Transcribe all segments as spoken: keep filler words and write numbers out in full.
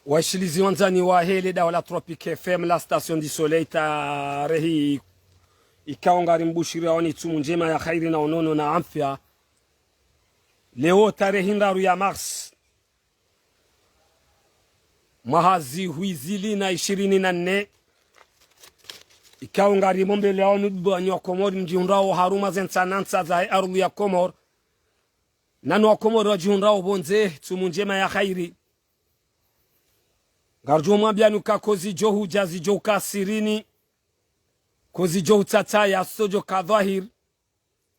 Waishilizi wandzani wahe le daho la Tropic F M, la station du soleil, tarehi ikao ngarimbushiriyaoni tsumu ndjema ya khairi na unono na afya. Leo tarehi ndraru ya mars, mwaha zihwi zili na ishirini na nne, ikao ngarimombeleyaoni dubwani wa Komori mdjihundrao harumwa ze ntsa na ntsa zahe ardhwi ya Komori, nanu wa Komori wadjihundrao pvondze, tsumu ndjema ya khairi. Ngaridjo mwambiani uka kozidjo hudja zidjo uka sirini, kozidjo hutsatsaya zitsodjo ka dhwahir,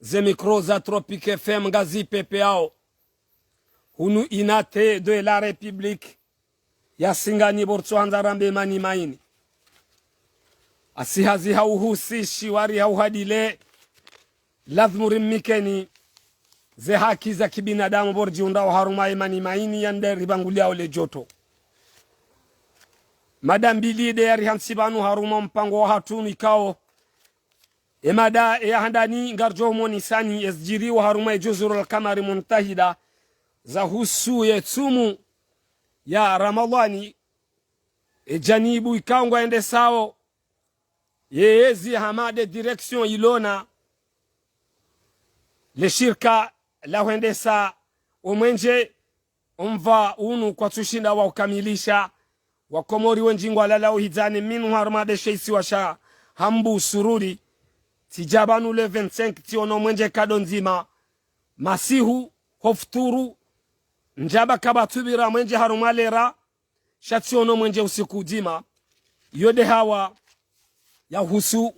ze micro za Tropic F M ngazipvepveyao. Hunu unité de la République ya Singani, pvo ritsohandza rambe mani maini. Asi hazi ha uhusishi wari ha uhadile, lazimu rimnikeni ze haki za kibinadamu pvo ridjihundrao harumwa ye mani maini yande ripvanguliyao le djoto. Mada mbili nde yarihantsi pvanu harumwa mpango wahatru nikao. Ye mada ya handani ngaridjo humonisani ezidjiriwa harumwa ye Juzurul Kamari Muntahida, zahusu ye tsumu ya Ramadhwani, e janibu ikao ngwayendesao ye yezi hama nde direction ilona le shirika la hwendesa o mwenje. Omva unu kwatsushinda wa ukamilisha, wa Komori wendji ngwalalao hidzani, minu harumwa nde she isiwa sha Hambu Sururi, tsidja pvanu le vingt-cinq tsiono mwenje kado ndzima, masihu, ho futuru, ndjaba kapvatsu pvira mwenje harumwa lera, sha tsiono mwenje usiku udzima. Iyo nde hawa yahusu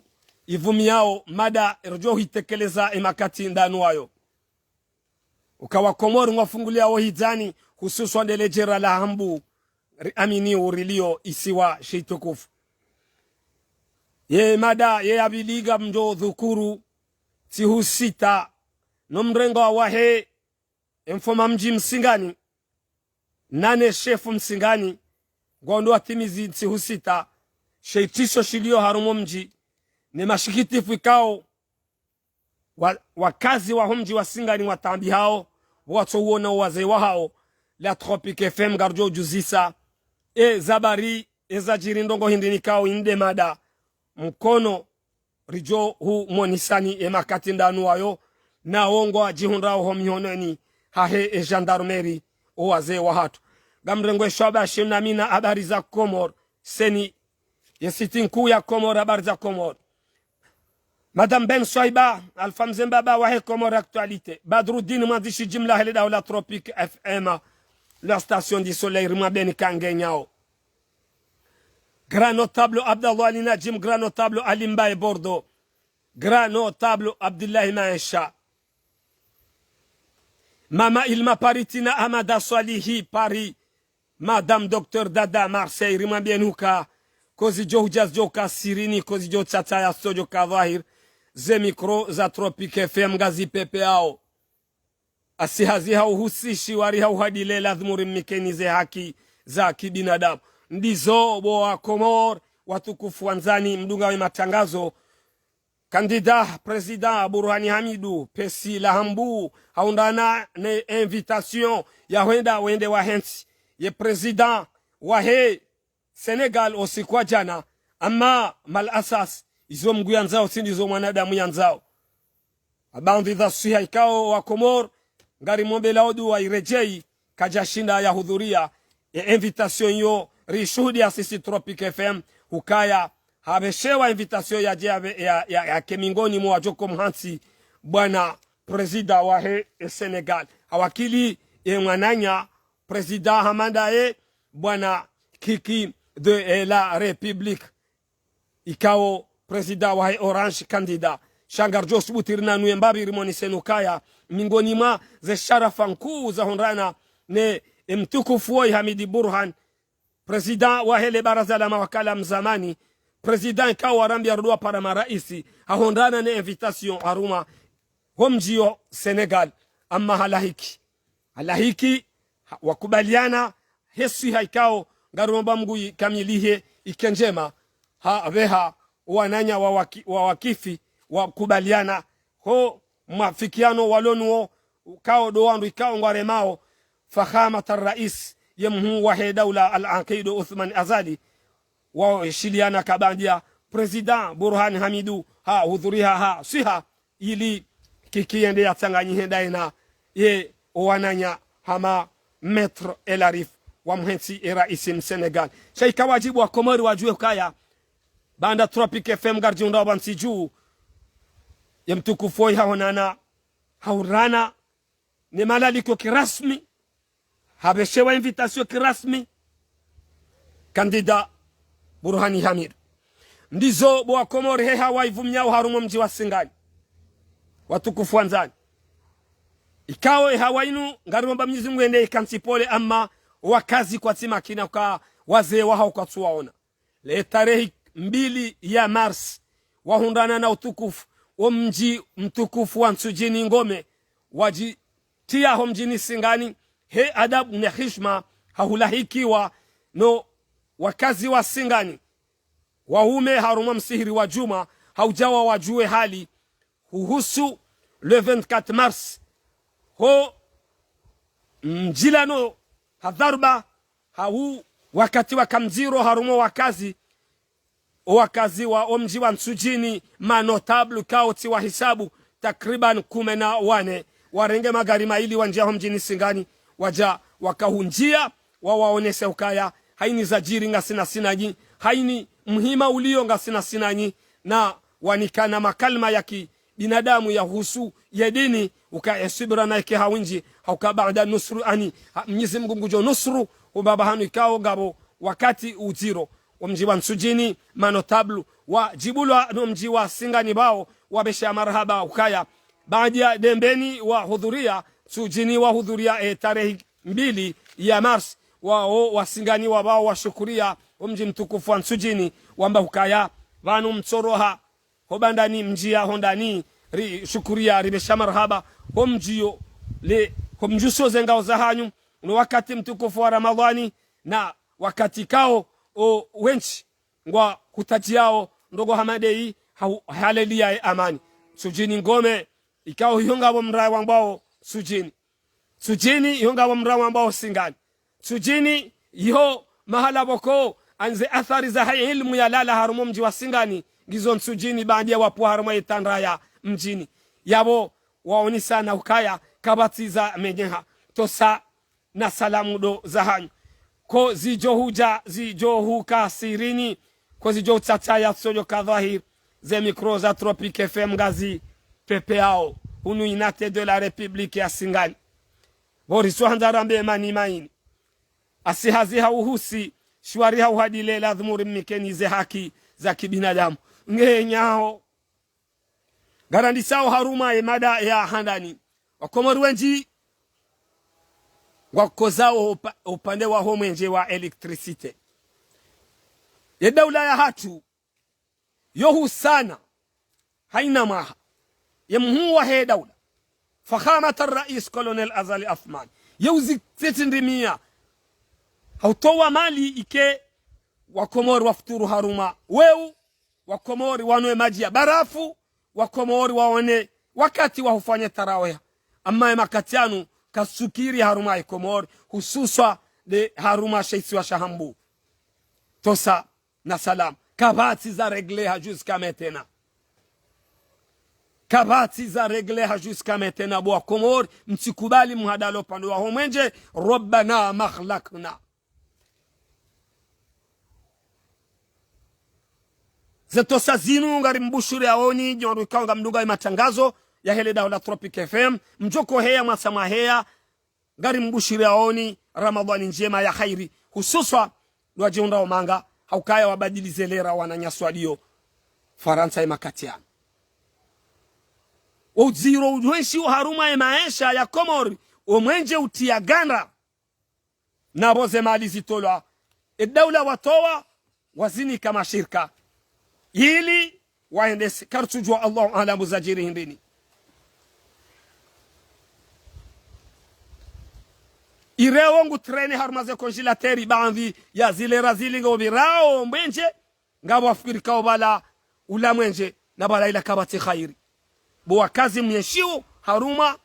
ivumiyao mada ridjo hitekeleza e makati ndanu wayo. Uka wa Komori ngwafunguliyao hidzani, hususwa nde le jera la Hambu, riamini urilio isiwa shitukufu. Ye mada ye ya pvili ngamdjo dhukuru, ntsihu sita, no mrengo wahe e mfoma mdji Msingani, nane shefu Msingani, ngwandro watimizi ntsihu sita, she itisho shilio harumwa o mdji, ne mashikitifu ikao wa, wakazi waho mdji wa Singani ngwataabihao, pvo watsouona o wazee wahao, la Tropic F M ngaridjo udjuzisa e zabari, e zadjiri ndrongo hindri nikao inde mada mkono ridjo humonisani e makati ndanu wayo, na wo ngwadjihundrao ho mihononi hahe e gendarmerie, o wazee wahatru. Ngamrengo e shwaba shinu namina habari za Komori, seni ye siti nkuu ya Komori, habari za Komori. Madame Ben Swaiba, Alpha Mze Mbaba wahe Comores Actualité, Badruddin mwandzishi jimla he le daho la Tropic F M, la station du soleil, rimwambeni kangenyao. Grand notable Abdallah Ali Najim, grand notable Ali Mbaye Bordeaux, grand notable Abdillahi Maesha, Mama Ilma Paris, Tina Amada Swalihi Paris, Madame Docteur Dada Marseille, rimwambeni uka kozidjo hudja zidjo uka sirini, kozidjo tsatsaya zitsodjo ka dhwahir, ze micro za Tropic F M ngazipvepveyao. Asi hazi ha uhusishi wari ha uhadile, lazimu rimnikeni ze haki za kibinadamu. Ndizo bo wa Komori watukufu wandzani, mdungao ye matangazo, candidat président Burhani Hamidu, pesi la Hambu, hahundrana ne invitation ya hwenda wende wahentsi ye président wahe Sénégal o usiku wa djana, amma mal asaf, izo Mngu yandzao tsi ndizo mwanadamu yandzao. Abandhi dha swiha ikao wa Komori, ngarimombelao dua iredjei, kadjashinda yahudhuria ye invitation iyo, rishuhudia sisi Tropic F M, hukaya hapveshewa invitation yadje ya, ya, ya, yake mingoni mwa wadjo ko mhantsi bwana président wahe Sénégal. Hawakili ye mwananya président hama ndaye bwana Kiki de, eh, la République, ikao président wahe Orange candidat. Sha ngaridjo subuti rinanue mbapvi rimoniseni ukaya mingoni mwa ze sharafa nkuu zahundrana ne, e, mtukufu woyi Hamidi Burhan, président wahe le baraza la mawakala mzamani, président ikao warambia rudu wa para maraisi, hahundrana ne invitation harumwa ho mdji wo Sénégal, amma halahiki. Halahiki, ha, wakubaliana, he swiha ikao ngaromba Mngu ikamilihe, ike ndjema, hapveha wananya wa waki-, wa wakifi, wakubaliana ho mwafikiano walonuwo, ukao ndo wandru ikao ngwaremao Fakhamat al-Rais, ye mhuu wahe daula Al-Aqid Uthman Azali, washiliana ka baanda Président Burhan Hamidu hahudhuria ha swiha ili kiki yende yatsanganyihe ndaye na ye owananya hama Maître El Arif wa mhentsi e raisi Msénégal. Sha ika wadjibu wa Komori wadjuwe ukaya, baanda Tropic F M ngaridjihundrao pvantsi dju, ye mtukufu oyi hahonana, hahurana ne malaliko kirasmi, hapveshewa invitation kirasmi candidat Burhani Hamidu. Ndizo bo wa Komori he hawa ivumiyao harumwa mdji wa Singani. Watukufu wandzani, ikao e hawa inu ngarimomba Mwenyezi Mungu yende ikantsi pole, amma wakazi kwatsi makina ka wazee wahao kwatsuwaona. Le tarehi mbili ya mars, wahundrana na utukufu wo mdji mtukufu wa Ntsudjini Ngome, wadjitiya ho mdjini Singani, he adabu ne hishma, hahulahikiwa no wakazi wa Singani, waume harumwa msihiri wa djumwa, haudja wa wadjuwe hali huhusu le vingt-quatre mars, ho mdjilano ha dharba, hau wakati wa kamdziro harumwa wakazi, o wakazi wa o mdji wa Ntsudjini, ma notable kao tsi wa hisabu, takriban kume na wane, warenge magari mayili wandjia ho mdjini Singani, wadja wakahundjia, wawaonese ukaya, haini zadjiri ngasina sinanyi, haini mhima ulio ngasina sinanyi, na wanikana makalima ya kibinadamu ya husu ye dini, uka eswibira na ike hawindji, hauka baanda nusru ani, ha, Mwenyezi Mungu ngudjo nusru, ubaba hanu ikao ngapvo wakati udziro. Wo mdji wa Ntsudjini, ma notable, wadjibulwa no mdji wa Singani pvao, wapvesha marahaba ukaya, baanda Dembeni wahudhuria, Ntsudjini wahudhuria, e, tarehi mbili ya mars, wao wa Singani wapvao washukuria wo mdji mtukufu wa Ntsudjini, wamba ukaya, pvanu mtsoroha, ho bandani mdjia ho ndani, rishukuria, ripvesha marahaba, ho mdjio le, ho mdjuso ze ngao zahanyu, no wakati mtukufu wa Ramadhani, na wakati kao o wendji ngwa hutadjiao ndrongoo hama ndeyi, hau-, haleliya ye amani. Ntsudjini Ngome, ikao iyo ngapvo mraya wambwao Ntsudjini. Ntsudjini iyo ngapvo mraya wambwao Singani. Ntsudjini iyo mahala pvoko andze athari za hayi ilmu yalala harumwa mdji wa Singani, ngizo Ntsudjini baanda ya wapvo harumwa ye tandra ya mdjini. Yapvo waonisana ukaya kapvatsi za menyeha. Tosa na salamu ndo zahanyu. Ko zidjo hudja, zidjo huka sirini, ko zidjo utsatsa ya tsodjo ka dhwahiri, ze micro za Tropic F M ngazi pepeao, hunu unité de la République ya Singani. Pvo riswa handza rambe mani maini. Asi hazi ha uhusi, shiwari ha uhadile, ladhimu rimnikeni ze haki za kibinadamu. Nge nyao. Ngarandisao harumwa ye mada ya handani. Wakomori wendji ngwakozao upa-, upande wa ho mwenje wa électricité. Ye daula yahatru, yo husana, haina mwaha, ye mhuu wahe daula, Fakhamat al-Rais Colonel Azali Assoumani, ye uzi tsitsi ndrimiya, hautowa mali ike Wakomori wafuturu harumwa weu, Wakomori wanwe madji ya barafu, Wakomori waone wakati wa hufanya taraweha. Amma ye makati yanu kasukiri harumwa ye Komori, hususwa nde harumwa she isiwa sha Hambu. Tosa na salam. Kapvatsi za régler ha jusqu'à maintenant. Kapvatsi za régler ha jusqu'à maintenant, bo Wakomori, mtsikubali muhadalo pvandru wa ho mwenje, ربنا ما أغلقتنا. Ze tosa zinu ngarimbushuriyaoni, nyi wandru ikao ngamdungao ye matangazo yahe le daho la Tropic F M, mdjoko heya mwasa mwaheya, ngarimbushuriyaoni Ramadhani ndjema ya khairi, hususwa ndo wadjihundrao manga, haukaya wabadilize lera wananyasi walio Farantsa ye makati yanu. Wo udziro udjweshiwo harumwa ye maesha ya Komori, wo mwenje utriya ganda. Na pvo ze mali zitolwa, e daula watowa, wazinika mashirika ili waendese, karitsudjuwa, Allahu a'lamu zadjiri hindrini. Ireo ngu traîner harumwa ze congélateur, baadhwi ya zilera zili ngo pvirao mwenje, ngapvo wafikiri kao pvala ula mwenje, na pvala ila kapvatsi khairi. Bo wakazi mnyeshiwo harumwa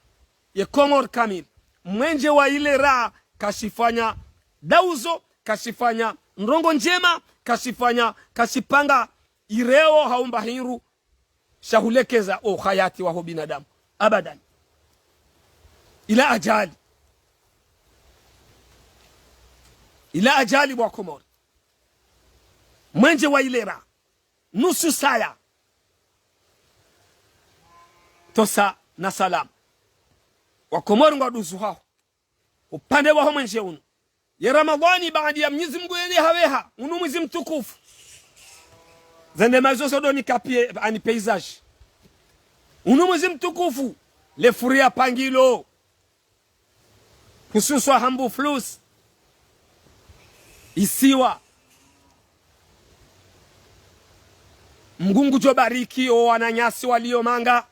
ye Komori kamili, mwenje wa ilera kashifanya Dauzo, kashifanya ndrongo ndjema, kashifanya, kashipanga ireo hau mba hindru sha hulekeza o uhayati waho binadamu. Abadan. Ila ajali. Ila ajali bo Wakomori. Mwenje wa ilera. Nusu saya. Tosa na salama. Wakomori ngwaduzuhao. Upande waho mwenje unu. Ye Ramadhani baada ya Mnyezi Mngu yeni haweha, unu mwezi mtukufu. Zende mazo sodo ni kapie ani paysage. Unu mwezi mtukufu, le furi ya pangilo. Hususwa hambu flus. Isiwa. Mngu ngudjo bariki o wananyasi walio manga.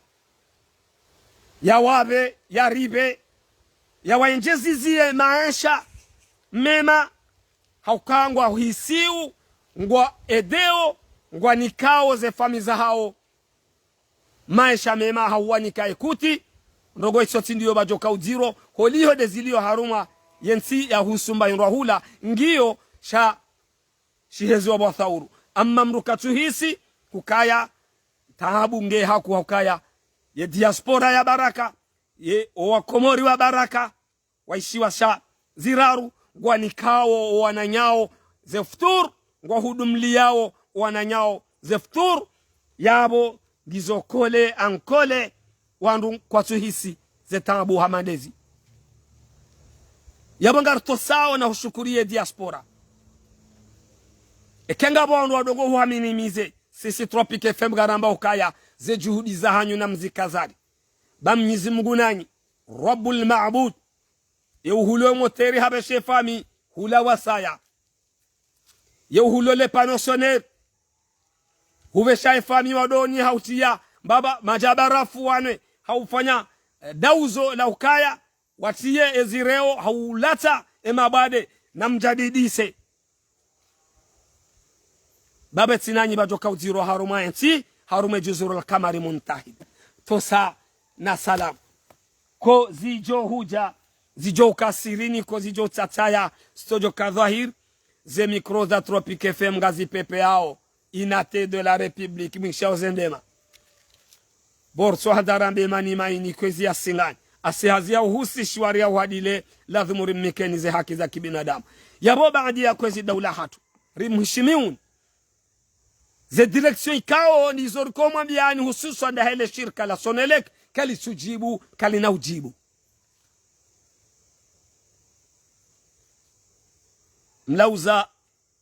Yawabe, yaribe, yawaendjezizie maesha mema, hauka ngwahisiu, ngwaedeo, ngwanikao ze fami zahao maesha mema, hauwanika ekuti, ndrongo iso tsi ndiyo badjoka udziro, holiho ndezilio harumwa yentsi ya husumba yindrwa hula, ngiyo sha shiheziwa bwa thauru. Amma mdru katsuhisi hukaya taabu nge haku hukaya ye diaspora ya baraka, ye o Wakomori wa baraka, waishiwa sha ziraru, ngwanikao o wananyao ze futur, ngwahudumliao o wananyao ze futur, yabo ngizo kole ankole, wandru kwatsuhisi ze taabu hama ndezi. Yabo ngaritosao na hushukuriye diaspora. Eke ngapvo wandru wadongo huwaminimize, sisi Tropic F M ngaramba hukaya ze juhudi zahanyu na mzikazari. Ba Mnyezi Mngu nanyi, Rabbul Maabud, ye uhulo moteri habeshe fami hula wasaya. Ye uhulo le panneau solaire. Hubesha efami wadoni hautiya mbaba madjabarafu wanwe, haufanya, eh, dauzo la ukaya, watiye ezireo, haulatsa emabade, na mjadidise. Babe tsi nanyi badjoka udziro harumwa entsi, harumwa Juzurul Kamari Muntahid. Tosa na salam. Ko zidjo hudja, zidjo ukasirini, ko zidjo tsataya, sitodjo ka dhwahir, ze micro za Tropic F M ngazi pepe yao, unité de la République, mwishao zendema. Borso hadarambe mani maini kwezi ya Singani. Asi hazi ya uhusi shiwari ya uhadile, lazimu rimnikeni ze haki za kibinadamu. Yabo baadi ya kwezi daula hatru. Rimhishimiuni. Ze direction ikao ndizo riko mwambiani hususwa ndahe le shirika la Sonelec, kalitsujibu, kalina ujibu. Mlauza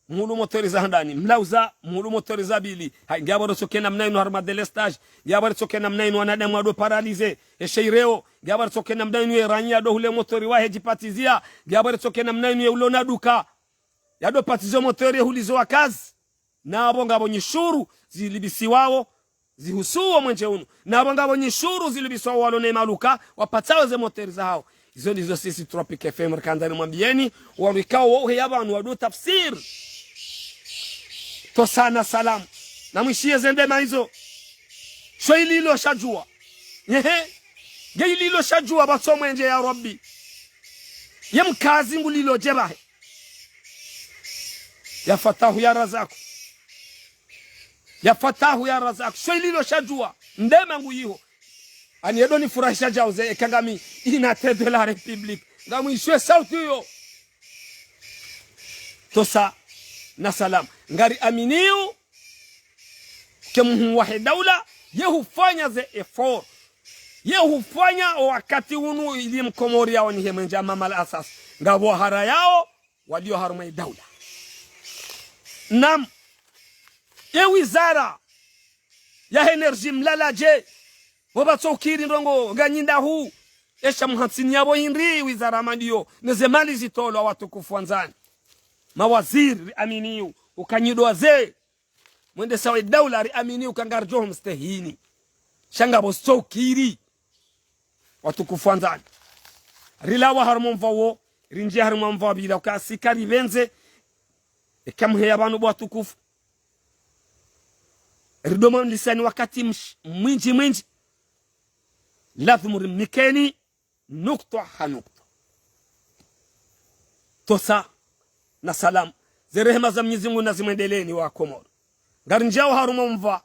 mhulu motori za handani, mlauza mhulu motori za bili. Hai, ngiapvo ritsoke namna inu harumwa délestage, ngiapvo ritsoke namna inu wanadamu wado paralysé. Eshe ireo, ngiapvo ritsoke namna inu ye ranyi yado hule motori wahe djipatizia, ngiapvo ritsoke namna inu ye ulo na duka yado patizo motori ye hulizo wakazi. Napvo ngapvo nyishuru zilipvisiwao, zihusuo mwenje unu. Napvo ngapvo nyishuru zilipvisiwao walo ne maduka, wapatao ze motori zahao. Izo ndizo sisi Tropic F M rikandza rimwambieni, warikao wo uheya pvanu wado tafsir. Tosa na salam. Na mwishiye zendema izo. Sho ililo shadjuwa. Nyehe. Nge ililo shadjuwa batso mwenje ya Rabbi. Ye mkazi ngulilo dje bahe. Ya Fatahu ya Razaku. Ya Fatahu ya Razaku. Sho ililo shadjuwa. Ndema nguyiho. Ani yedo nifurahisha djauze eka ngami unité de la République. Ngamwishiwe sauti yo. Tosa na salam. Ngariaminiu ke mhuu wahe daula, ye hufanya ze effort. Ye hufanya o wakati unu ili Mkomori yaonihe mwenje, amma mal asaf ngapvo harayao walio harumwa ye daula. Naam, ye wizara ya énergie mlala dje, pvo pvatso ukiri ndrongo nganyindahu, esha mhantsini yapvo hindri wizara mandiyo, ne ze mali zitolwa watukufu wandzani. Mawaziri riaminiu, uka nyi ndo wazee, mwendesao ye daula riaminiu uka ngaridjo mstehini. Sha ngapvo zitso ukiri. Watukufu wandzani. Rilawa harumwa mva wo, rinjia harumwa mva wa pvili, uka si karipvendze, eka mheya pvanu bo watukufu. Rido mwa lisani wakati msh-, mwindji mwindji. Lazimu rimnikeni nukta ha nukta. Tosa na salamu. Ze rehema za Mnyezi Mungu nazimwendeleeni wa Komori. Ngarinjiao harumwa omva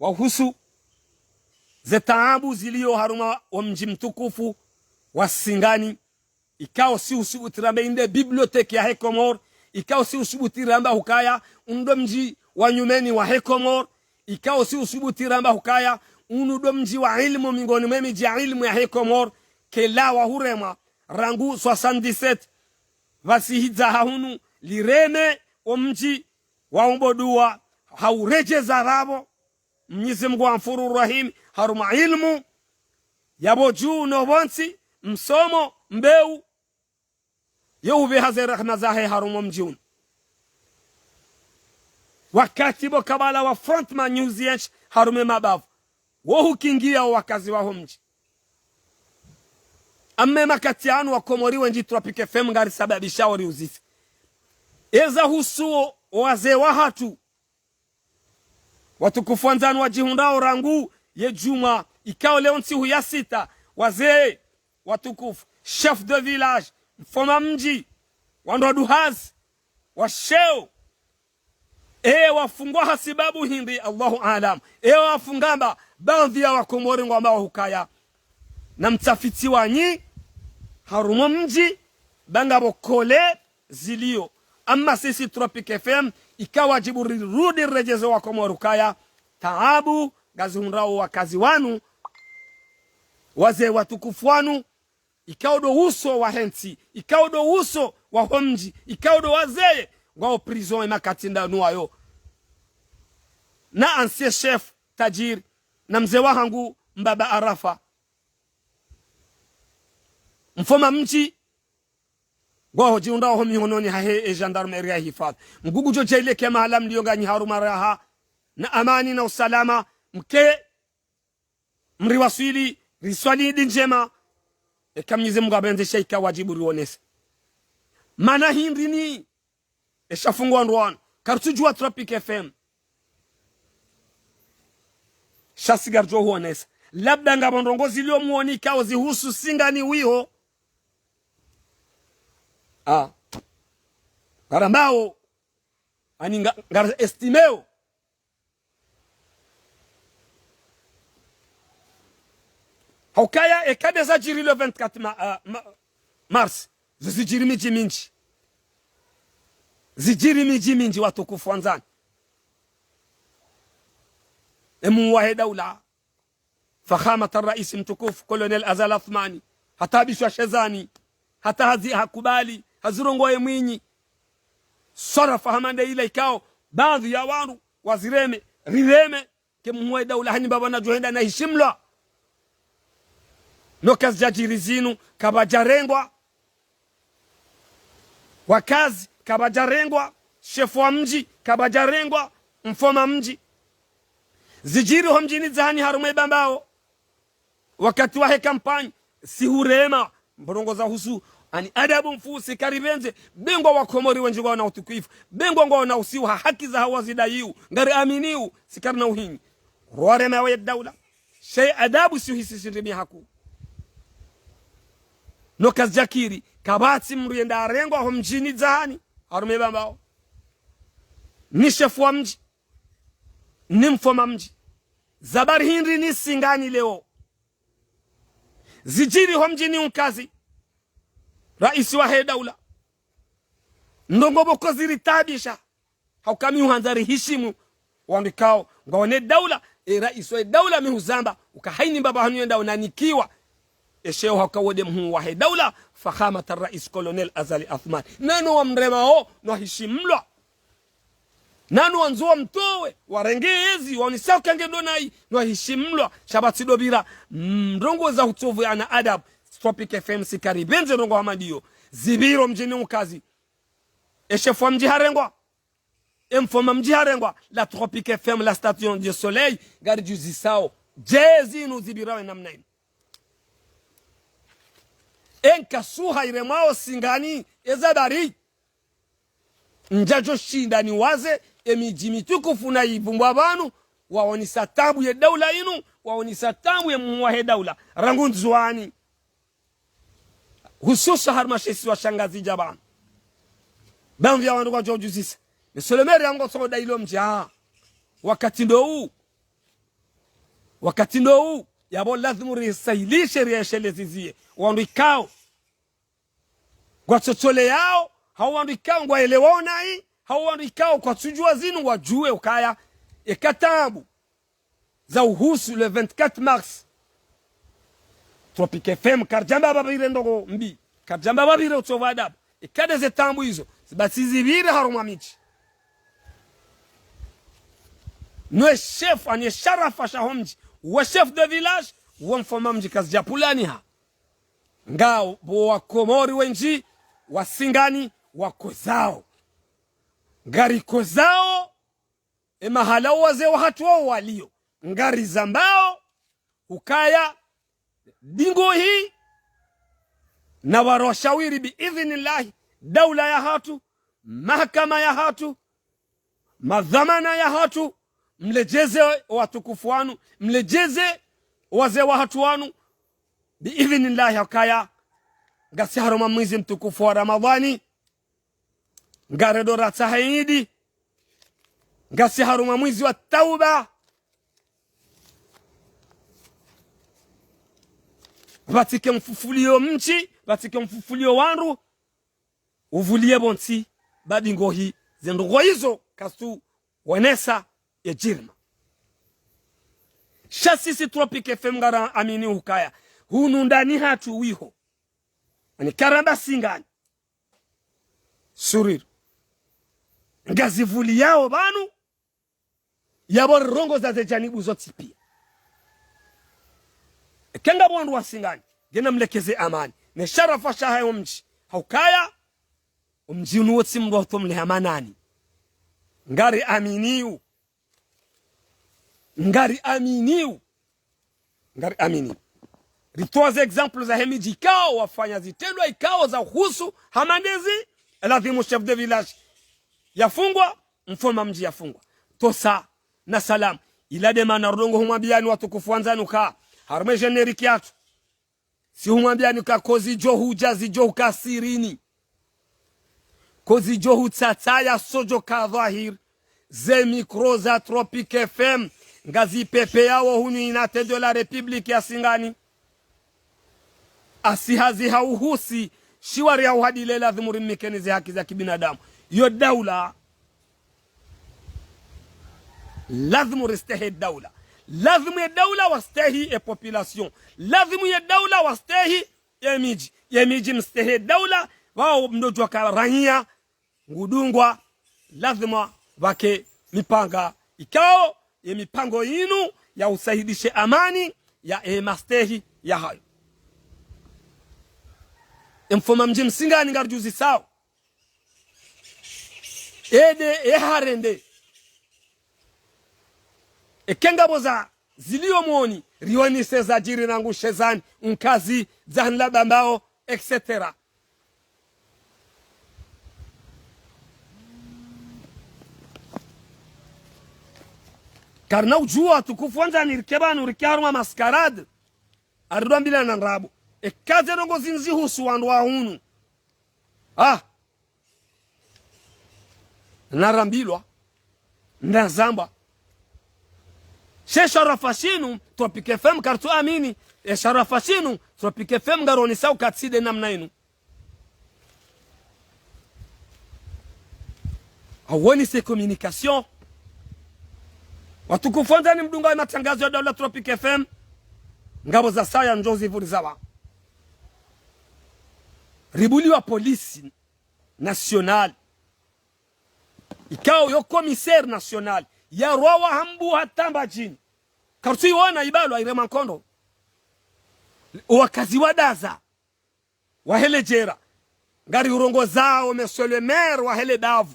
wa uhusu ze taabu zilio harumwa omdji mtukufu wa Singani. Ikao si usubuti ramba inde bibliothèque yahe Komori, ikao si usubuti ramba hukaya undo mdji wa nyumeni wahe Komori, ikao si usubuti ramba hukaya unu ndo mdji wa ilmu mingoni mwe midji ya ilmu yahe Komori, kela wahuremwa rangu soixante-dix-sept, pvasi hidza hahunu lireme omdji wa umboduwa, hauredjeza rabo Mnyezi Mungu wa mfuru rahimi, harumwa ilmu, yapvo dju no pvontsi, msomo, mbeu, yo upveha ze rehema zahe harumwa omdji unu. Wakati pvo kabala wa front ma news yenshi harumwa emabavu, wo hukingia owakazi waho mdji. Amma emakati yanu wa Komori wendji Tropic F M ngarisababishao riuzise. Eza husuo owazee wahatru watukufu wandzani wadjihundrao rangu ye djumwa, ikao leo ntsihu ya sita, wazee watukufu, chef de village, mfoma mdji, wandru wa duhazi, wa sheo, e wafungwa ha sibabu hindri, Allahu aalam. E wafungamba, baadhwi ya wa Komori ngwambao hukaya na mtafiti wanyi harumwa omdji, ba ngapvo kole zilio. Amma sisi Tropic F M, ika wadjibu rirudi riredjeze wa Komori ukaya taabu ngazihundrao wakazi wanu, wazee watukufu wanu, ikao ndo uso wahe ntsi, ikao ndo uso waho mdji, ikao ndo wazee ngwao prison emakati ndanu wayo. Na ancien chef Tajiri, na mzee wahangu Mbaba Arafa, mfoma mdji, ngwaho djihundrao ho mihononi hahe e gendarmerie ya hifadhwi. Mngu ngudjo djaaliya eka mahala mlio nganyi harumwa raha na amani na usalama, mke mriwaswili, riswali idi ndjema. Eka Mnyezi Mungu apvendze sha ika wadjibu rionese. Mana hindri ni esha fungwa wandru wanu. Karitsudjuwa Tropic F M. Sha si ngaridjo huonesa. Labda ngapvo ndrongoo zilio mwoni ikao zihusu Singani wiho. Ah. Ngarambao. Ani nga, ngari estimeo. Haukaya eka nde zadjiri le vingt-quatre ma-, ah, ma-, mars, zo zidjiri midji mindji. Zidjiri midji mindji watukufu wandzani. Emuhuu wahe daula, Fakhamat Raisi mtukufu Colonel Azali Assoumani, hataabishwa shezani, hata hazi-, hakubali, hazirongoa ye mwinyi. Swarafa hama nde ila ikao, baadhwi ya wandru, wazireme, rireme, ke muhuu wahe daula hani mbaba nadjo henda nahishimlwa. No kazidjadjiri zinu, kapvadjarengwa wakazi, kapvadjarengwa shefu wa mdji, kapvadjarengwa mfoma mdji. Zidjiri ho mdjini Dzahani harumwa e Bambao. Wakati wahe kampanyi, si hurema, ndrongoo zahusu ani adabu mfuu si karipvendze, be ngwa wa Komori wendji ngwaona utukufu, be ngwa ngwaona usiu ha haki zahawo wazidaiu, ngariaminiu, si karina uhinyi. Rwarema ye daula. Sha ye adabu si uhisi shindri mihaku. No kazidjakiri, kapvatsi mndru yenda arengwa ho mdjini Dzahani, harumwa e Bambao. Ni shefu wa mdji, ni mfoma mdji. Za bari hindri ni Singani leo. Zidjiri ho mdjini Unkazi, raisi wahe daula. Ndrongoo pvoko ziritaabisha. Hauka mi uhandza rihishimu wandru ikao ngwaone daula, e raisi wa daula mi huzamba uka haini mbaba hanu yenda unanikiwa esheo hauka wo nde muhuu wahe daula, Fakhamat Raisi Colonel Azali Assoumani. Nano wamremao, no hishimlwa. Nano wandzo wamtowe, warenge ezi, waonesa uka nge ndo nayi, no hishimlwa, sha pvatsi ndo pvira, mm, ndrongoo za utsovu ya ana adabu. Tropic F M si karipvendze ndrongoo hama ndiyo. Zipviro mdjini Unkazi. E shefu wa mdji harengwa. E mfoma mdji harengwa. La Tropic F M, la station du soleil, ngaridjuzisao. Dje zinu zipvirawe namna inu. E nkasuha iremwao Singani, eza bari. Ndjadjo shinda niwaze, e midji mitukufu na ivumbwa pvanu, waonesa taabu ye daula inu, waonesa taabu ye muhuu wahe daula. Rangu Ndzuani. Hususwa harumwa she isiwa sha Ngazidja pvanu. Bamvia wandru kwadjo udjuzisa. Monsieur le maire yangu tsoko dailo mdja. Wakati ndo wu. Wakati ndo wu. Yapvo lazimu risahilishe riesheleze ziye. Wandru ikao ngwatsotsoleyao, hau wandru ikao ngwaelewao nayi, hau wandru ikao kwatsudjuwa zinu wadjuwe ukaya. Eka taabu za uhusu le vingt-quatre mars. Tropic F M, karidjamba pvapvire ndrongo mbi, karidjamba pvapvire utsovu adabu. Eka nde ze taabu izo, zibaki zipvire harumwa midji. Nwe chef, ani sharafa shaho mdji, we chef de village, we mfoma mdji kazidjapvulaniha. Ngapvo wakomori wendji, wa Singani, wakozao. Ngarikozao, e mahala wazee wahatru wao walio. Ngarizambao, ukaya, dingohi, na waro shawiri bi idhinillahi, daula yahatru, mahakama yahatru, madhwamana yahatru, mlidjeze watukufu wanu, mlidjeze wazee wahatru wanu, bi idhinillahi ukaya, ngasi harumwa mwezi mtukufu wa Ramadhani, ngarendo ratsaha idi, ngasi harumwa mwezi wa tauba, pvatsike mfufulio mdji, pvatsike mfufulio wandru, uvulie pvontsi, ba dingohi, ze ndrongo izo kazitsu wonesa ye djirma. Sha sisi Tropic F M ngaraamini ukaya, hunu ndani hatru wiho. Ani karamba Singani. Sururu. Ngazivuliyao pvanu, yapvo rirongoza ze janibu zontsi pia. Eka ngapvo wandru wa Singani, ngena mlekeze amani. Ne sharafa shahayo mdji. Haukaya, omdji unu wotsi mndru wahutomleha manani. Ngariaminio. Ngariaminio. Ngariaminio. Ritowa ze exemple zahe midji ikao wafanya zitrendwa ikao za uhusu hama ndezi, elazimu chef de village yafungwa, mfoma mdji yafungwa. Tosa na salamu. Ila nde mana rudongo humwambiani watukufu wandzani uka, harumwa e générique yatru. Si humwambiani uka ko zidjo hudja zidjo huka sirini. Ko zidjo hutsatsaya sodjo ka dhwahir. Ze micro za Tropic F M ngazipepeyao hunu unité de la République ya Singani. Asi hazi hauhusi, shiwari hauhadile lazimu rimnikeni ze haki za kibinadamu. Yo daula. Lazimu ristehi daula. Lazimu ye daula wastehi e population. Lazimu ye daula wastehi ye midji. Ye midji mstehi daula, wao mdodjuwa ka raiya, ngudungwa, lazimu pvake mipanga ikao, ye mipango yinu ya usahidishe amani, ya e mastehi yahayo. E mfoma mdji Msingani ngarudjuzisao. Ede, e harende. Eka ngapvo za zilio moni, rionese zadjiri rangu Shezani, Nkazi, Dzahanlaba, Mbao, et cetera. Karina udjuwa watukufu wandzani rike pvanu rike harumwa mascarade. Aridwambilana ndrabo. Eka ze ndrongo zinu zihusu wandru wa hunu. Ah! Narambilwa, nazambwa. She sharafa shinu, Tropic F M karitsu amini, e sharafa shinu, Tropic F M ngaronesao uka tsi nde namna inu. Hawoni se communication. Watukufu wandzani mdungao e matangazo ya daula Tropic F M, ngapvo za saya ndjo zivurizawa. Ribuliwa polisi national. Ikao yo commissaire national, yarwawa hambu hata Mbadjini. Karitsu iwona ibalwa iremwa nkondo. Wakazi wa Daza, wahe le djera. Ngarihurongozao monsieur le maire wahe le bavu.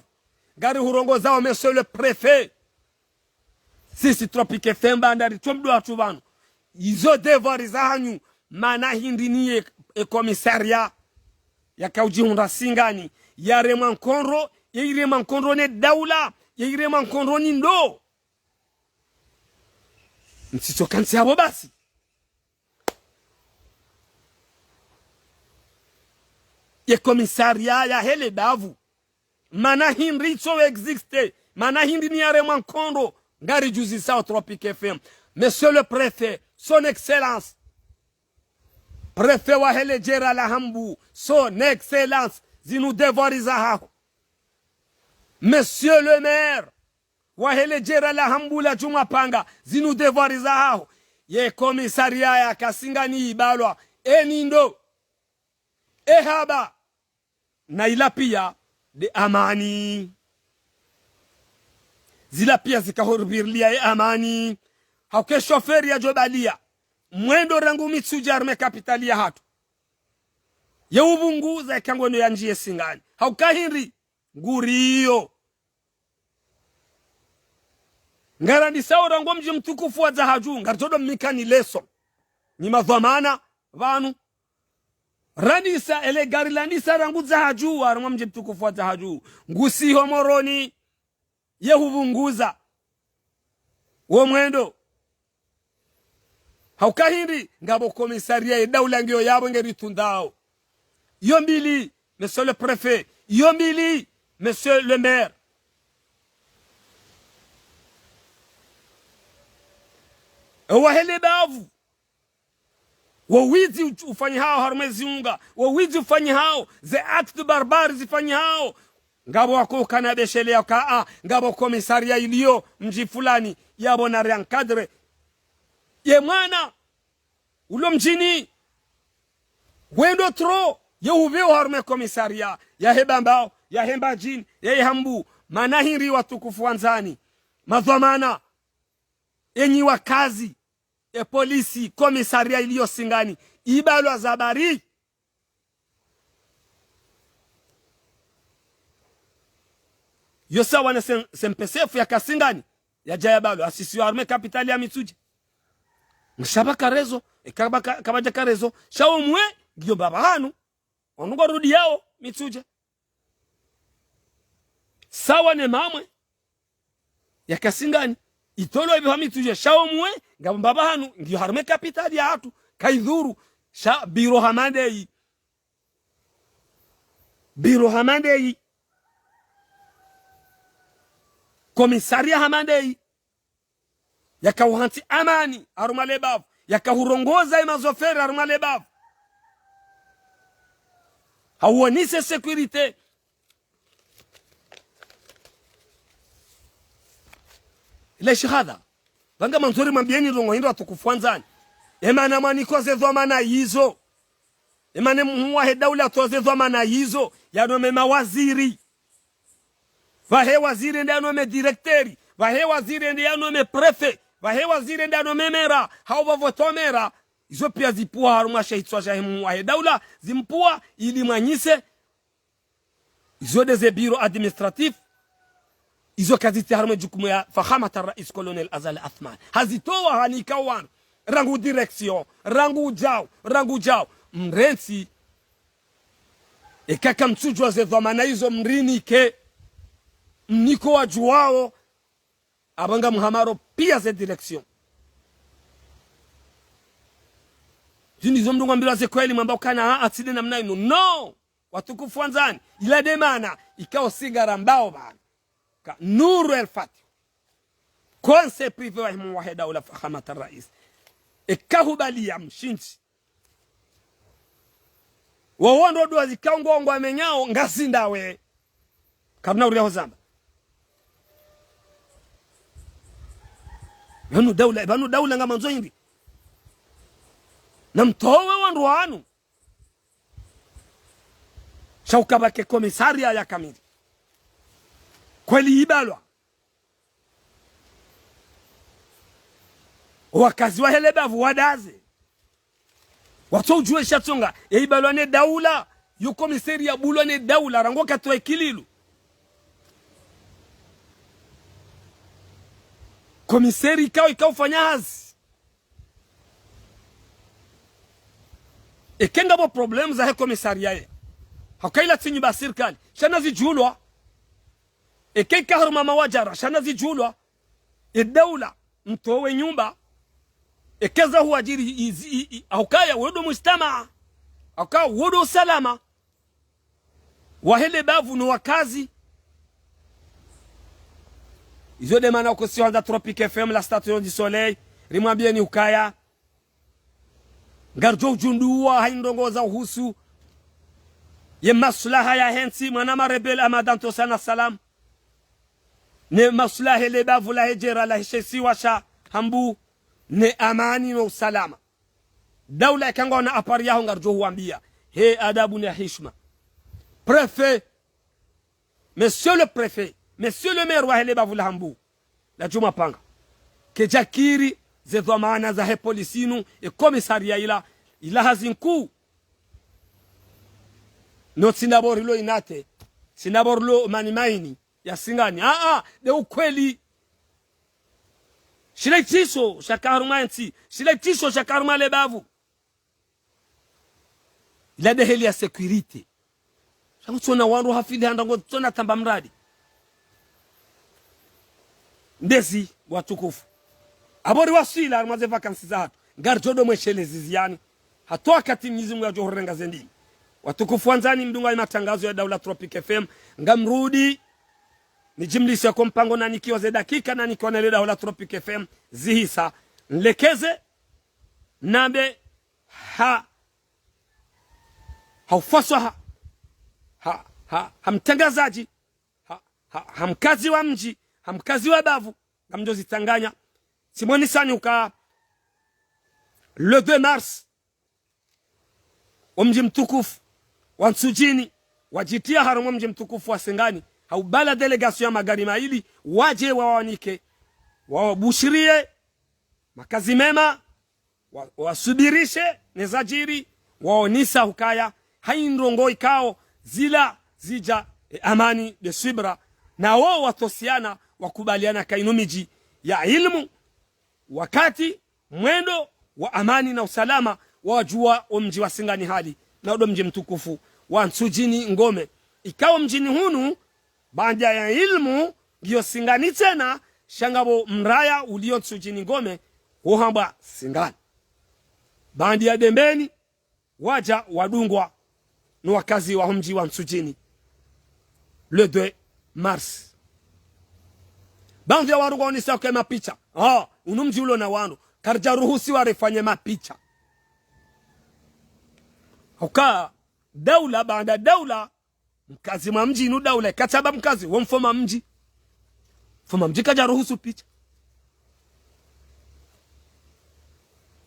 Ngarihurongozao monsieur le préfet. Sisi Tropic F M bandari, tso mdru watru pvanu. Izo devoir zahanyu, mana hindri ni ye, e commissariat yakaudjihundra Singani, yaremwa nkondo, ye iremwa nkondo ne daula, ye iremwa nkondo ni ndo. Mtsitso kantsi hapvo basi. Ye commissariat yahe le bavu. Mana hindri itso existe? Mana hindri ni yaremwa nkondo? Ngaridjuzisao Tropic F M. Monsieur le préfet, son excellence, préfet wahe le djera la Hambu, son excellence, zinu devoir zahaho. Monsieur le maire wahe le djera la Hambu la Djumwapanga, zinu devoir zahaho. Ye commissariat ya Kasingani ibalwa, eni ndo, ehaba, na ila pia nde amani. Zila pia zikahurubirilia ye amani. Hauka e chauffeur yadjobalia mwendo rangu Mitsudje harumwa e capitale yahatru, ye upvunguza eka ngwendo yandjiye Singani. Hauka hindri? Nguriyo. Ngarandisao rangu mdji mtukufu wa Dzahadju, ngaridjo ndo mnikani leso, nyi madhwamana pvanu. Randisa, ele gari landisa rangu Dzahadju, harumwa mdji mtukufu wa Dzahadju, ngusiho Moroni, ye hupvunguza wo mwendo. Hauka hindri? Ngapvo commissariat ye daula ngiyo yapvo ngeritundao. Iyo mbili, monsieur le préfet. Iyo mbili, monsieur le maire. Ewahe le bavu, wo widzi u-, ufanyihao harumwa e ziunga, wo widzi ufanyihao, ze actes barbares zifanyihao, ngapvo wako ukana besheleya ka a, ngapvo commissariat iliyo mdji fulani, yapvo nari encadrer ye mwana ulo mdjini. Wendo trop, ye hupveo harumwa e commissariat yahe Bambao, yahe Mbadjini, yahe Hambu. Mana hindri, watukufu wandzani, madhwamana, enyi wakazi, e polisi, commissariat iliyo Singani ibalwa za bari? Yo sawa ne C-, C M P C F ya Kasingani, yadja yabalwa, asisiwa harumwa e capitale ya Mitsudje. Ngisha pvaka raison, eka pvaka, kapvadjaka raison, sha omwe ngiyo mbapvi hanu, wanu ngwarudiyao Mitsudje. Sawa ne mamwe ya Kasingani, itolwa ipvehwa Mitsudje, sha omwe ngapvo mbapvi hanu, ngiyo harumwa e capitale yahatru, kayidhuru, sha biro hama ndeyi. Biro hama ndeyi. Commissariat hama ndeyi. Yakauhantsi amani harumwa le bavu, yakahurongoza e mazoferi harumwa le bavu. Hauonise sécurité. Ile shihadha, pvanga mandzori mwambieni ndrongo hindri, watukufu wandzani. Emana mwaniko ze dhwamana yizo. Emana mhuu wahe daula atowa ze dhwamana yizo, yanome mawaziri. Pvahe waziri nde yanome directeur, pvahe waziri nde yanome préfet, pvahe waziri nde yanome maire, hau pvapvo to maire. Izo pia zipvwa harumwa she hitswa shahe mhuu wahe daula, zimpvwa ili mwanyise. Izo nde ze bureau administratif. Izo kazitsi harumwa e jukumu ya Fahamat Rais Colonel Azali Athman. Hazitowa hanika wanu. Rangu direction, rangu djau, rangu djau. Mrentsi. Eka kamtsudjuwa ze dhwamana izo mrinike. Mniko wadjuwao. Apvo ngamhamaro pia ze direction. Zinu izo mdru ngwambilwa ze kweli mwamba ukana, a, a, tsi nde namna inu. No! Watukufu wandzani, ila nde mana ikao si ngarambao pvanu. Ka Nour El Fath, conseiller privé wahe mhuu wahe daula Fahamat Rais, eka hubalia mshindzi, wowo ndo dua zikao ngwamenyao ngazi ndawe. Karina uria ho zamba. Pvanu daula, pvanu daula ngamandzo hindri? Namtowe wandru wanu. Sha ukapvake commissariat ya kamili. Kweli ibalwa. Wakazi wahe le bavu wadaze. Watso udjuwe sha tsonga, e ibalwa ne daula, yo commissariat yabulwa ne daula, rangu wakati wa Ikililu. Commissariat ikao, ikao ufanya hazi. Eka ngapvo problème zahe commissariat ye, hauka ila tsi nyumba ya sirikali, sha nazidjulwa. Eka ika harumwa mawadjara, sha nazidjulwa. E daula, mtowe nyumba. Eka za huwadjiri izi, i, i, haukaya wo ndo mujtamaa. Haukaya wo ndo usalama wahe le bavu no wakazi. Izo nde mana uko si hwandza Tropic F M, la station du soleil, rimwambieni ukaya ngaridjo udjundua hayina ndrongoo za uhusu ye maslaha yahe ntsi, mwana marebele Ahmada Ntosana Salam, ne maslaha ye le bavu lahe djera lahe she isiwa sha Hambu, ne amani no usalama. Daula eka ngwona apari yaho ngaridjo huwambia, he adabu ne hishma. Préfet, monsieur le préfet, monsieur le maire wahe le bavu la Hambu, la Djumwapanga, kedjakiri ze dhwamana zahe polisi inu, e commissariat ila, ila hazi nkuu. No tsi ndapvo rilo inate, tsi ndapvo rilo manimaini ya Singani. Aa, nde ukweli. Shila itisho shaka harumwa entsi, shila itisho shaka harumwa le bavu. Ila nde heli ya sécurité. Sha ngutsona wandru hafili handa ngutsona tamba mradi. Ndezi watukufu. Apvo riwaswili harumwa ze vacances zahatru, ngaridjo ndo mweshelezi ziani. Hata wakati Mwenyezi Mungu yadjo hurenga ze ndimi. Watukufu wandzani, mdungao ye matangazo ya Daula Tropic F M, ngamrudi nidjimlishe ko mpango nanikiwa ze dakika nanikiwa ne le Daula Tropic F M zihisa, nlekeze nambe ha, ha ufaswaha, ha, ha, ha mtangazadji, ha, ha, ha mkazi wa mdji, ha mkazi wa bavu, ngamdjo zitsanganya. Tsimwonisani uka le deux mars, o mdji mtukufu wa Ntsudjini wadjitia harumwa mdji mtukufu wa Singani, ha ubala délégation ya magari maili, wadje wawanike, wawabushirie makazi mema, wa, wasubirishe ne zadjiri, waonesa hukaya hayina ndrongoo ikao zila zidja, e, amani nde swibra, na wo watosiana wakubaliana ka inu midji ya ilmu, wakati mwendo wa amani na usalama, wadjua o mdji wa Singani hali, na udo mdji mtukufu wa Ntsudjini Ngome. Ikao mdjini hunu, baanda ya ilmu, ngiyo Singani tsena, sha ngapvo mraya ulio Ntsudjini Ngome, wohambwa Singani. Baanda ya Dembeni, wadja wadungwa no wakazi waho mdji wa Ntsudjini, le deux mars. Baadhwi ya wandru ngwaonesao ke mapicha. Ah, unu mdji ulo na wandru. Karidja ruhusiwa rifanye mapicha. Huka daula baanda daula, mkazi mwa mdji inu daula, ikatsamba mkazi, wo mfoma mdji. Mfoma mdji kadja ruhusu picha.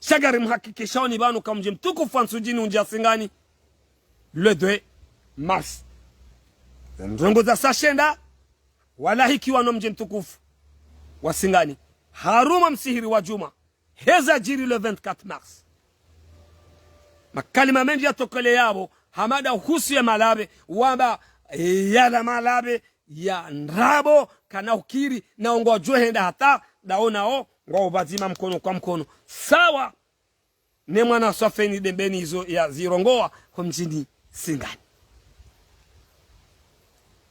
Sha ngari mhakikishao ni pvanu ka mdji mtukufu wa Ntsudjini undjia Singani le deux mars. Ndrongoo za saa shenda, walahikiwa no mdji mtukufu wa Singani, harumwa msihiri wa djumwa, heza djiri le vingt-quatre mars. Makalima mendji yatokelea yapvo, hamada uhusu ye malapve, wamba, e, yala malapve ya ndrabo, kana ukiri, na ngwadjo henda hata, dao nao, ngwao pvadzima mkono kwa mkono. Sawa, ne mwana Swafeni Dembeni izo yazirongoa ho mdjini Singani.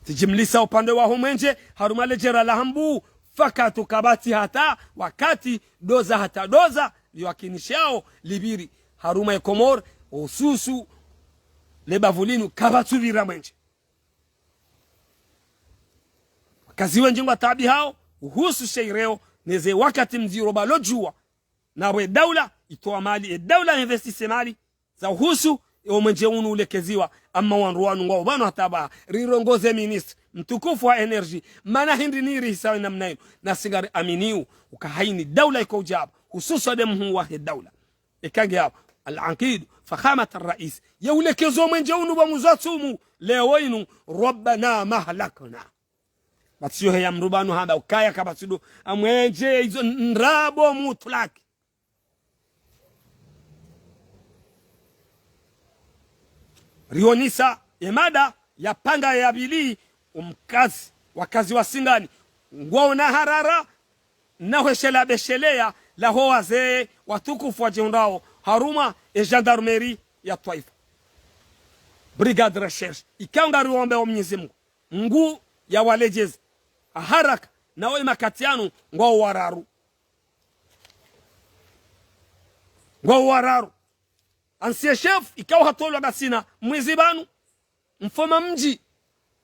Tsidjimlisa upande waho mwenje, harumwa le djera la Hambu, fakatu kapvatsi hata wakati doza hata doza liwakinishao lipviri harumwa ye Komori, hususu le bavu linu kapvatsu pvira mwenje. Wakazi wendji ngwataabihao uhusu she ireo, neze wakati mdziro pvalo djuwa. Na pvwe daula itowa mali, e daula investise mali za uhusu, e o mwenje unu ulekeziwa, amma wandru wanu ngwao pvanu hata pvaha, rirongoze ministre mtukufu wa énergie, mana hindri niri hisawe namna inu, na si ngari aminiu uka hayina daula iko udja pvo, hususwa nde mhuu wahe daula. Eka nge yapvo, al-Aqid, Fakhamat al-Rais, ye ulekezo mwenje unu pvwa muzwa tsumu, leo inu, Rabbana ma ahlakna. Pvatsi yo heya mdru pvanu hamba ukaya kapvatsi ndo amwenje izo ndrabo mutlaki. Rionesa ye mada ya panga ya pvili, umkazi, wakazi wa Singani, ngwaona harara, na hweshela besheleya, laho wazee, watukufu wadjihundrao, harumwa, e gendarmerie ya twaifa. Brigade recherche, ikao ngariombe o Mwenyezi Mungu, Mungu ya waledjeze, ha haraka, na wo e makati yanu, ngwao wararu. Ngwao wararu. Ancien chef, ikao hatolwa ngasina, mwizi pvanu, mfoma mdji,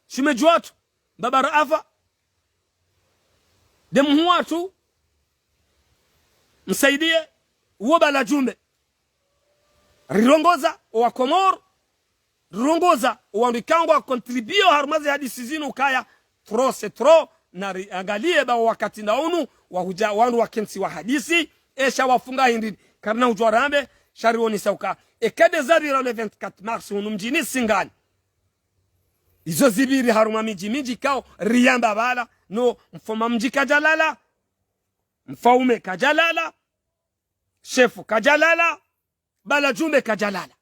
shemedji watru, Mbaba Raafa. Nde mhuu watru, Msaidie, uwo Bala Jumbe. Rirongoza owa Komoro, rirongoza owandru ikao ngwa contribuer harumwa ze hadisi zinu ukaya trop c'est trop, na riangalie ba wakati nda unu, wahudja wandru wakentsi wahadisi, esha wafunga hindri, karina udjuwa rambe, sha rionesa uka. Eka nde zarira le vingt-quatre mars hunu mdjini Singani. Izo zipviri harumwa midji, midji ikao riyamba pvala, no mfoma mdji kadjalala, mfaume kadjalala, shefu kadjalala, Bala Jumbe kadjalala.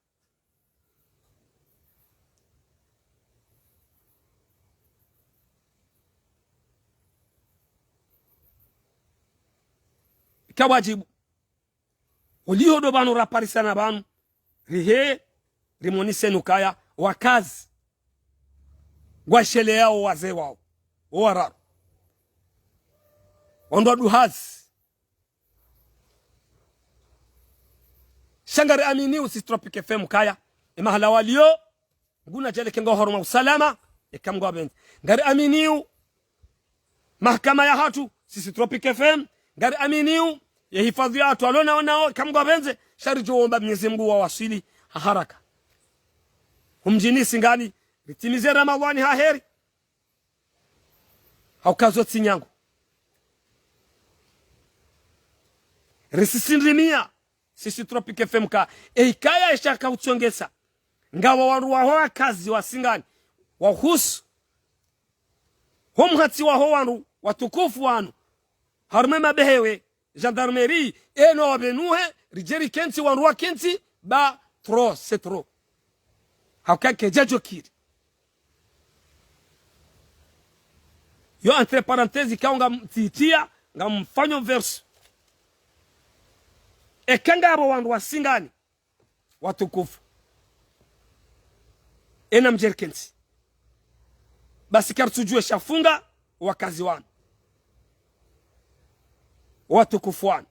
Ika wadjibu. Oliho ndo pvanu raparisana pvanu, rihe, rimoneseni ukaya, wakazi ngwasheleyao wazee wao, owararu. Wandru wa duhazi. Sha ngariaminio sisi Tropic F M ukaya, emahala walio, nguna djeleke ngwao harumwa usalama, eka Mngu apvendze. Ngariaminio mahakama yahatru, sisi Tropic F M, ngariaminio ye hifadhwi yahatru, walo nao nao, eka Mngu apvendze, sha ridjo womba Mwenyezi Mngu wawaswili ha haraka. Humdjini Singani, ritimize Ramadhwani ha heri. Hauka zo tsi nyangu. Risisindrimia, sisi Tropic F M ka, eikaya esha kautsongesa. Ngawo wandru waho wakazi wa Singani, wahusu. Ho mhatsi waho wandru, watukufu wanu. Harumwa emabehewe, gendarmerie, eno wapvenuhe, ridje rikentsi wandru wakentsi, ba trop c'est trop. Hauka kedjadjo kiri. Yo entre parenthèses ikao ngamtsitia, ngamfanyo verso. Eka ngapvo wandru wa Singani, watukufu. Ena mdje rikentsi. Basi karitsudjuwe shafunga, wakazi wanu. Watukufu wanu.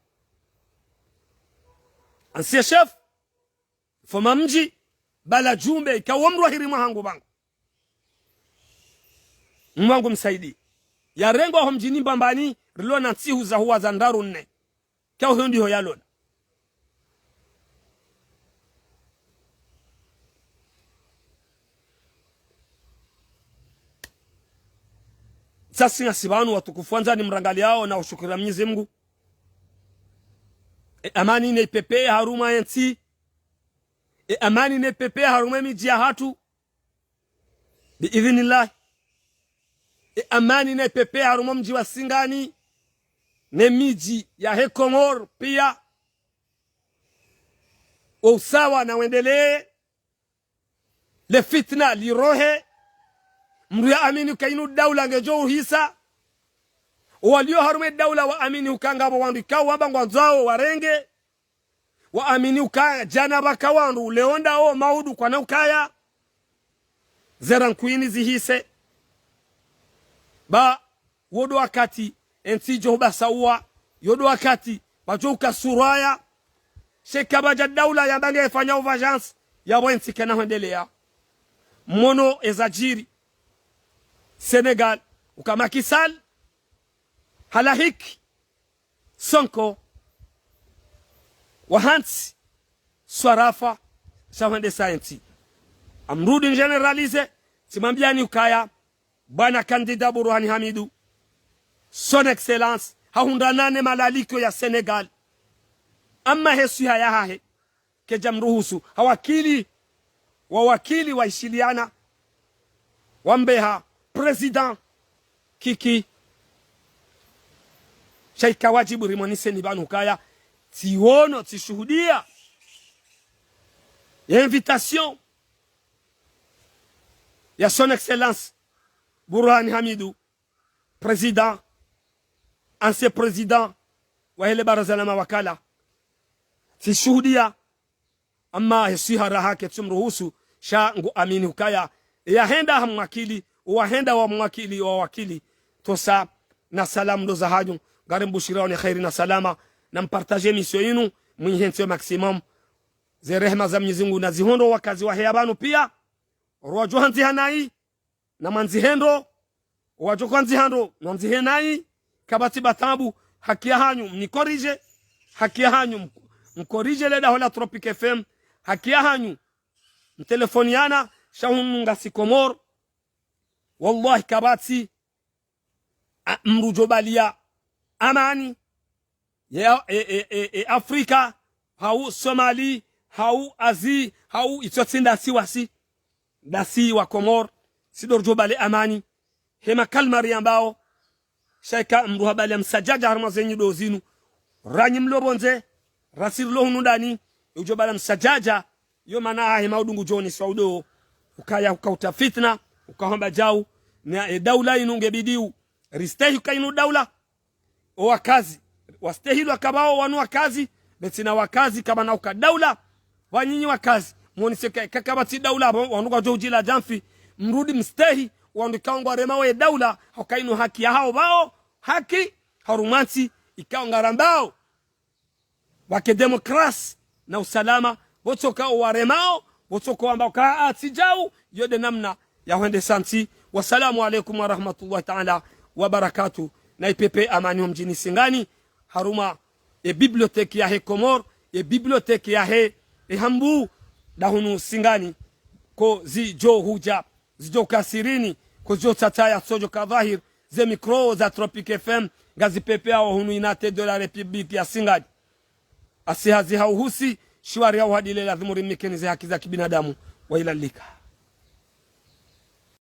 Ancien chef, mfoma mdji, Bala Jumbe, ikao mdru wa hiri mwahangu pvangu. Mwangu Msaidie. Yarengwa ho mdjini Mbambani, rilo na ntsihu za huwa za ndraru nne. Ikao ho ndiho yalona. Sasi ngasi pvanu watukufu wandzani mrangaliao na ushukuru Mwenyezi Mngu. E amani neipepee harumwa yentsi. E amani neipepee harumwa emidji yahatru. Bi idhinillah. E amani neipepee harumwa mdji wa Singani. Ne midji yahe Komoro pia. O usawa na wendelee. Le fitna lirohe. Mdru yaamini uka inu daula ngedjo uhisa. Walio harumwa e daula waamini uka ngapvo wandru ikao wamba ngwandzao warenge. Waamini uka djana pvaka wandru, leo ndao maudu kwana ukaya. Zera nkwini zihise. Ba, wo ndo wakati, entsi idjo hubasauwa, yo ndo wakati, pvadjo uka suraya. Sha eka pvadja daula yamba ngefanyao vengeance, yapvo entsi kayina hwendelea. Mwono ezadjiri. Sénégal, uka Macky Sall, halahiki. Sonko, wahantsi, swarafa, sha hwendesa entsi. Amrudi ngénéralisé, tsimwambiani ukaya, bwana candidat Burhani Hamidou, son excellence, hahundrana ne malalikio ya Sénégal. Amma he swiha yahahe, kedja mruhusu, hawakili, wawakili waishiliana, wambeha, président, Kiki. Sha ika wadjibu rimoneseni pvanu ukaya, tsiono, tsishuhudia ye invitation ya son excellence Burhani Hamidou, président, ancien président wahe le baraza la mawakala. Tsishuhudia. Amma he swiha raha ketsu mruhusu, sha nguamini ukaya, yahenda hamwakili, wahenda wamwakili, wawakili. Tosa na salamu ndo zahanyu, ngarimbushirao ne kheri na salama, na mpartage émission inu, mwihentsi yo maximum. Ze rehema za Mwenyezi Mngu nazihundre wakazi wahe ya pvanu pia, ro wadjo handziha nayi, na mwandzihe ndro, wadjo kwandziha ndro, mwandzihe nayi, kapvatsi ba taabu, haki yahanyu mnikorije, haki yahanyu mk-, mkorije le daho la Tropic F M, haki yahanyu mtelefoniana, sha hunu ngasi Komori. Wallahi kapvatsi, a, mdru djo baliya amani ya, e, e, e, e, Afrika, hau Somali, hau Azi, hau itso tsi ndasi wasi, ndasi wa Komori, si ndo ridjo bali amani. Hema kalima riyambao, sha ika mdru habaliya msadjadja harumwa ze nyindo zinu. Ranyi mlo pvondze, rasi rilo hunu ndani, udjo bala msadjadja, yo mana hema udungu djoni swa udo, ukaya ukauta fitna, ukahamba djau, na e daula inu nge bidiu, ristehi uka inu daula, o wakazi, wastehi lwa kapvao wanu wakazi, betsina wakazi kapvana uka daula, wanyinyi wakazi, mwonise ka, ka, kapvatsi daula, pvo, wanu kwadjo udjila djamfi, mrudi mstehi, wanu ikao ngwaremao e daula, hauka inu haki yahao pvao, haki, harumwa ntsi, ikao ngarambao. Wake demokrasi na usalama, pvotsoka owaremao, pvotsoka wamba uka atsi djau, yo nde namna ya hwendesa ntsi. Wassalamu alaikum warahmatullahi taala wabarakatuh. Na ipvepve amani ho mdjini Singani, harumwa e bibliothèque yahe Komori, e bibliothèque yahe, e Hambu, nda hunu Singani, ko zidjo hudja, zidjo ka sirini, ko zidjo tsataya, tsodjo ka dhwahir, ze micro za Tropic F M, ngazipvepveao hunu inate de la République ya Singani. Asi hazi hauhusi, shiwari ya uhadile lazimu rimikeni ze haki za kibinadamu, wa ila lika.